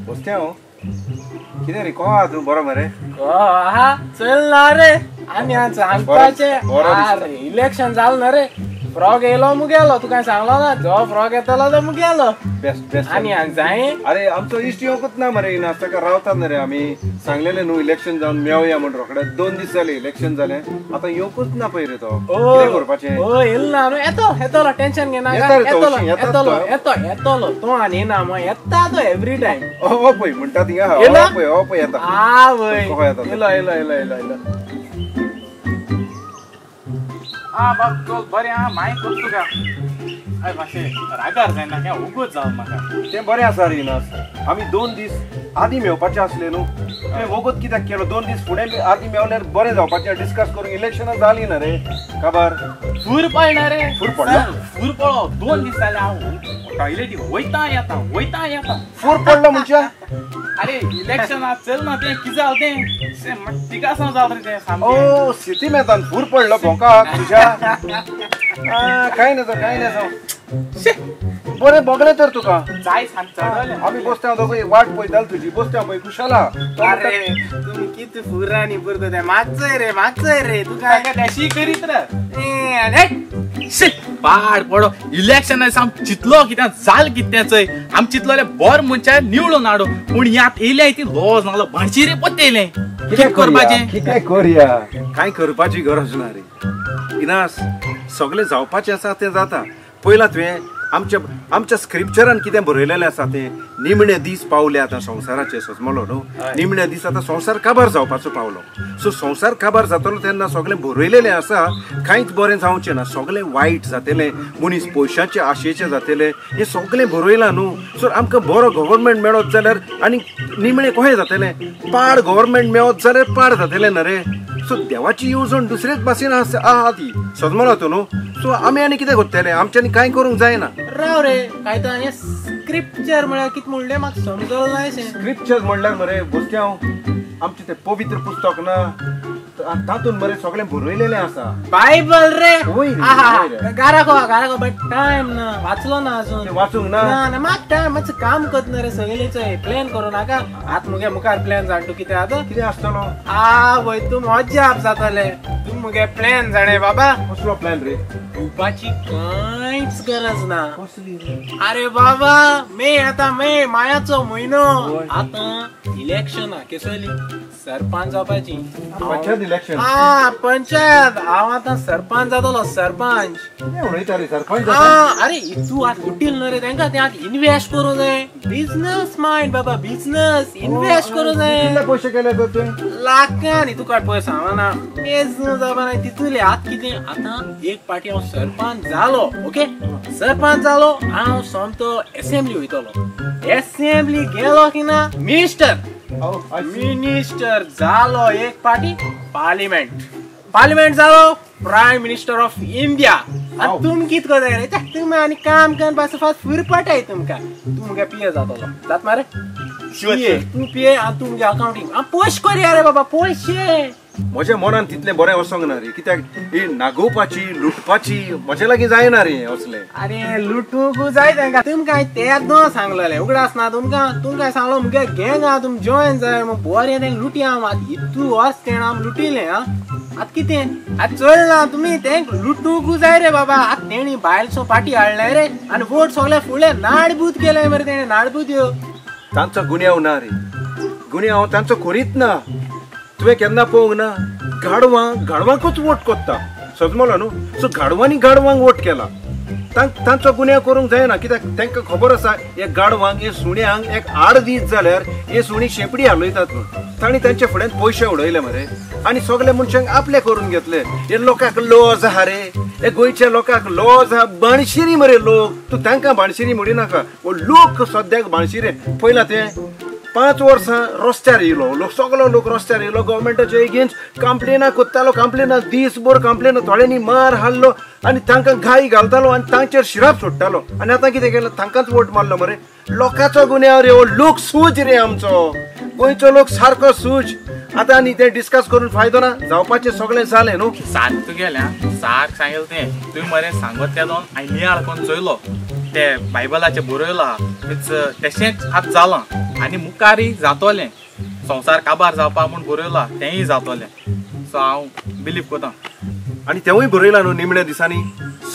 बसते हांव कितें रे कोहा तूं बरो मरे? आहा चल ना रे आनी आतां सांगपाचें इलेक्शन जालें ना रे फ्रॉग येयलो मुगेलो तुका सांगलो ना जो फ्रॉग येतलो तो मुगेलो बेस्ट बेस्ट आनी आनी जाय. अरे आमचो इश्ट येवंकूच ना मरे इनास ताका रावतात ना रे आमी सांगलेले न्हू इलेक्शन जावन मेवया म्हण रोखडे 2 दीस जाले इलेक्शन जालें आतां येवंकूच ना पळय रे तो कितें करपाचें? ओ येयलो ना न्हू येतो येतलो टेन्शन घेनाका येतलो येतलो येतो येतलो तो आनी येना मग येता तो एवरी टायम. ओ पळय म्हणटा थिंगा ओ पळय ओ पळय येता आ वय येयलो येयलो येयलो येयलो येयलो. आ बाब चल बरें आहा मागीर कर तुका हय मातशें रागार जायना काय उगोच जावन म्हाका तें बरें आसा रे इनास आमी 2 दीस आदीं मेवपाचें आसलें न्हू तुवें वगत कित्याक केलो 2 दीस फुडें आदीं मेवल्यार बरें जावपाचें डिस्कस करून इलेक्शनां जालीं ना रे खबर फूर पडना रे फूर पडलो फूर पडलो 2 दीस जाले हांव टॉयलेटी वयता येता वयता येता फूर पडलो म्हणजे? अरे इलेक्शन आज चल ना तें कितें जालें तें तिकासांव जालें रे तें सामकें. ओ सिटी मेतान फूर पडलो भोंकाक तुज्या कांय ना कांय ना बरें बगलें तर तुका जाय सांग चडलें आमी बसता दोगूय वाट पळयताले तुजी बसता पळय खुशाला. अरे तुमी कितें फुरांनी पुरता तें मातसय रे मातसय रे तुका तशी करीत रे पाड पडो इलेक्शन साम चितलो कित्याक जाल कितें चोय आम चितलोले बर मनशां निवडून हाडो पूण ह्यात येयले ती लॉज नालो भाणशी रे पत्ते येयले कितें करपाचें कितें करया कांय करपाची गरज ना रे इनास सगळें जावपाचें आसा तें जाता. पयला तुवें आमच्या आमच्या स्क्रिप्चरान कितें बरयलेलें आसा तें निमणे दीस पावले आतां संवसाराचे सजमलो न्हू निमणे दीस आतां संवसार काबार जावपाचो पावलो सो संवसार काबार जातलो तेन्ना सगळें बरयलेलें आसा कांयच बरें जावचें ना सगळें वायट जातलें मनीस पयशांचे आशेचें जातलें हें सगळें बरयलां न्हू सो आमकां बरो गव्हर्मेंट मेळत जाल्यार आनी निमणें कशें जातलें पाड गव्हर्मेंट मेळत जाल्यार पाड जातलें न्हू रे सो देवाची येवजण दुसरेच भाशेन आहा ती सजमलो तूं न्हू सो आमी आनी कितें करतले आमच्यांनी कांय करूंक जायना. राव रे काय तर हें स्क्रिप्चर म्हळ्यार कितें म्हणलें म्हाका समजलें ना. स्क्रिप्चर म्हणल्यार मरे बसते हांव आमचें तें पवित्र पुस्तक ना तातूंत मरे सगळें बरयलेलें आसा बायबल रे घराको घराको बट टायम ना वाचलो ना अजून वाचूंक ना ना म्हाका टायम मातसो काम करतना रे सगळेचो प्लॅन करूं नाका आतां मुगे मुखार प्लॅन जाण तूं कितें आतां कितें आसतलो आ वय तूं मज्जा जातलें तूं मुगे प्लॅन जाणें बाबा. कसलो प्लॅन रे? भिवपाची कांयच गरज ना. अरे बाबा मे आतां मे मायाचो म्हयनो आतां इलेक्शनां केसली सरपंच जावपाची पंचायत इलेक्शन हा पंचायत हांव आतां सरपंच जातलो सरपंच उलयता रे सरपंच. अरे तूं आतां लुटील न्हू रे तांकां ते आतां इनवेस्ट करूं जाय बिजनस मायंड बाबा बिजनस इनवेस्ट करूं जाय. कितले पयशे केले तर तुवें? लाखांनी तुका पळय सांगना मेजूं जावपा तितूले आतां कितें आतां एक पाटी हांव सरपंच जालो ओके सरपंच जालो हांव सोमतो एसेंब्ली वयतलो एसेंब्ली गेलो की ना मिनिस्टर मिनिस्टर जालो एक पाटी पार्लिमेंट पार्लिमेंट जालो प्रायम मिनिस्टर ऑफ इंडिया. आनी तुमी कितें करता रे तुमी आनी काम करून बस फास्ट फुरपटाय तुमकां तूं मुगे पिये जातलो जात मरे पिये तूं पिये आनी तूं मुगे अकाउंटींग आनी पयशे करया रे बाबा पयशे. म्हज्या मनान तितलें बरें वचोंक ना रे कित्याक ही नागोवपाची लुटपाची म्हजे लागीं जायना रे असलें. अरे लुटूंक जाय तांकां तुमकां तेदो सांगलेलें उगडास ना तुमकां तुमकां सांगलो मुगे गँग आहा तुमी जॉयन जाय मग बरें तेंकां लुटया आतां इतू वर्स तेणें आमी लुटिलें आं आतां कितें आतां चलना तुमी तेंकां लुटूंक जाय रे बाबा. आतां तेणी भायलसो पाटी हाडलें रे आनी वोट सगळे फुडले नाडबूत केले मरे तेणें नाडबूत. तांचो गुन्यांव ना रे गुन्यांव तांचो करीत ना तुवें केन्ना पळोवंक ना गाडवां गाडवांकूच वोट कोत्ता सजमलो न्हू सो गाडवांनी गाडवांक वोट केला तांचो गुन्यांव करूंक जायना कित्याक तांकां खबर आसा हे गाडवांक हे सुण्यांक एक आड दीस जाल्यार हे सुणी शेंपडी हालयतात म्हूण तांणी तांच्या फुड्यान पयशे उडयले मरे आनी सगळे मनशांक आपले करून घेतले. हे लोकांक लॉज आहा रे हे गोंयच्या लोकांक लॉज आहा बाणशिरी मरे लोक तूं तांकां बाणशिरी म्हणी नाका लोक सद्याक बाणशिरे पयला तें 5 वर्सां रस्त्यार येयलो लोक सगलो लोक रस्त्यार येयलो गव्हर्मेंटाचे एगेन्स्ट कंप्लेनां करतालो कंप्लेनां दीसभर कंप्लेनां थोड्यांनी मार हाडलो आनी तांकां घाई घालतालो आनी तांचेर शिराप सोडटालो आनी आतां कितें केलें तांकांच वोट मारलो मरे. लोकांचो गुन्यांव रे हो लोक सूज रे आमचो गोंयचो लोक सारको सूज. आतां आनी तें डिस्कस करून फायदो ना जावपाचें सगळें जालें न्हू. सारकें तुगेलें सारकें सांगलें तें तुवें मरे सांगत तेदोन हांवें नियाळ करून चोयलो ते बायबलाचें बरयलां मिन्स तेशेंच आतां जालां आनी मुखारय जातोलें. संवसार काबार जावपा म्हूण बरयलां तेंय जातोलें. सो हांव बिलीव करता. आनी तेवूय बरयलां न्हू निमण्या दिसांनी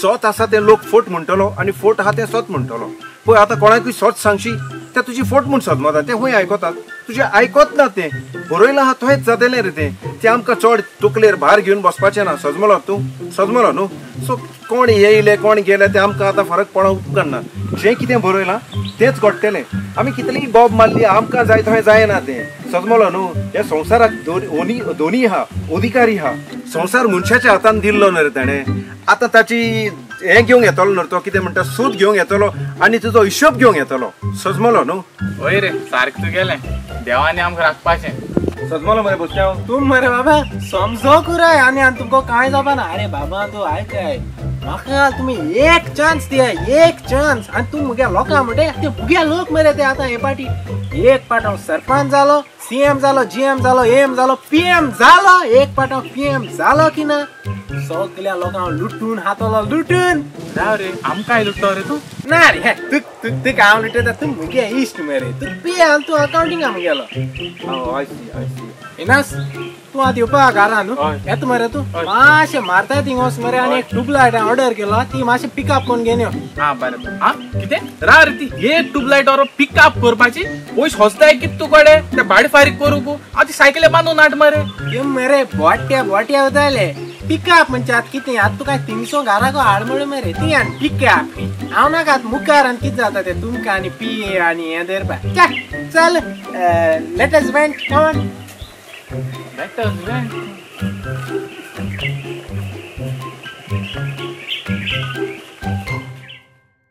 सत आसा तें लोक फोट म्हणटलो आनी फोट आहा तें सत म्हणटलो. पळय आतां कोणाकूय सत सांगशी ते तुजी फोट म्हूण सदमता, ते खंय आयकतात? तुजें आयकत ना. तें बरयलां आहा थंयच जातलें रे तें. तें आमकां चड तकलेर भार घेवन बसपाचें ना. सजमलो तूं? सजमलो न्हू? सो कोण येयले कोण गेले तें आमकां आतां फरक पडोंक उपकारना. जें कितें बरयलां तेंच घडटलें. आमी कितलीय बोब मारली आमकां जाय थंय जायना तें. सजमलो न्हू? ह्या संवसाराक दोनी आहा, अधिकारी आहा. संवसार मनशाच्या हातान दिल्लो न्हय रे ताणें. आतां ताची हें घेवंक येतलो न्हय तो, कितें म्हणटा, सूद घेवंक येतलो आनी तुजो हिशोब घेवंक येतलो. सजमलो न्हू? हय रे सारकें तुगेलें. देवानी आमकां राखपाचें. सजमलो मरे बसल्या तूं मरे बाबा समजो कुराय आनी आनी तुमकां कांय जावपा ना. अरे बाबा तूं आयकाय म्हाका तुमी एक चान्स दिया, एक चान्स. आनी तूं मुगे लोकां म्हणटे ते मुगे लोक मरे ते आतां हे पाटी एक पाट हांव सरपंच जालो, सीएम जालो, जीएम जालो, एम जालो, पीएम जालो. एक पाट हांव पीएम जालो की ना सगल्या लोकांक लुटून हातलो लुटून. राव रे आमकांय लुट्टो रे तूं? ना रे तूं तूं तुका हांव लुटयता, तूं मुगे इश्ट मरे. तूं पी आनी तूं अकावंटिंगा मुगेलो. इनास तूं आतां येवपा घरा न्हू, येता मरे तूं? मातशें मारता थिंग वच मरे आनी एक ट्यूबलायट ऑर्डर केलो ती मातशें पिकअप करून घेवन यो. आं बरें बरें. आं कितें राव रे ती एक ट्यूबलायट ऑर्डर पिकअप करपाची पयस हसताय कितें तूं कडे ते भाडें फारीक करूंक हांव ती सायकली बांदून हाड मरे. त्यो मरे बोट्या बोट्या वताले पिकअप म्हणजे आतां कितें आतां तुका थिंगसो घराको हाड म्हणून मरे ती आनी पिकअप हांव नाका आतां मुखार आनी कितें जाता तें तुमकां आनी पी आनी हें धरपा. चल let us went come on. Let us went.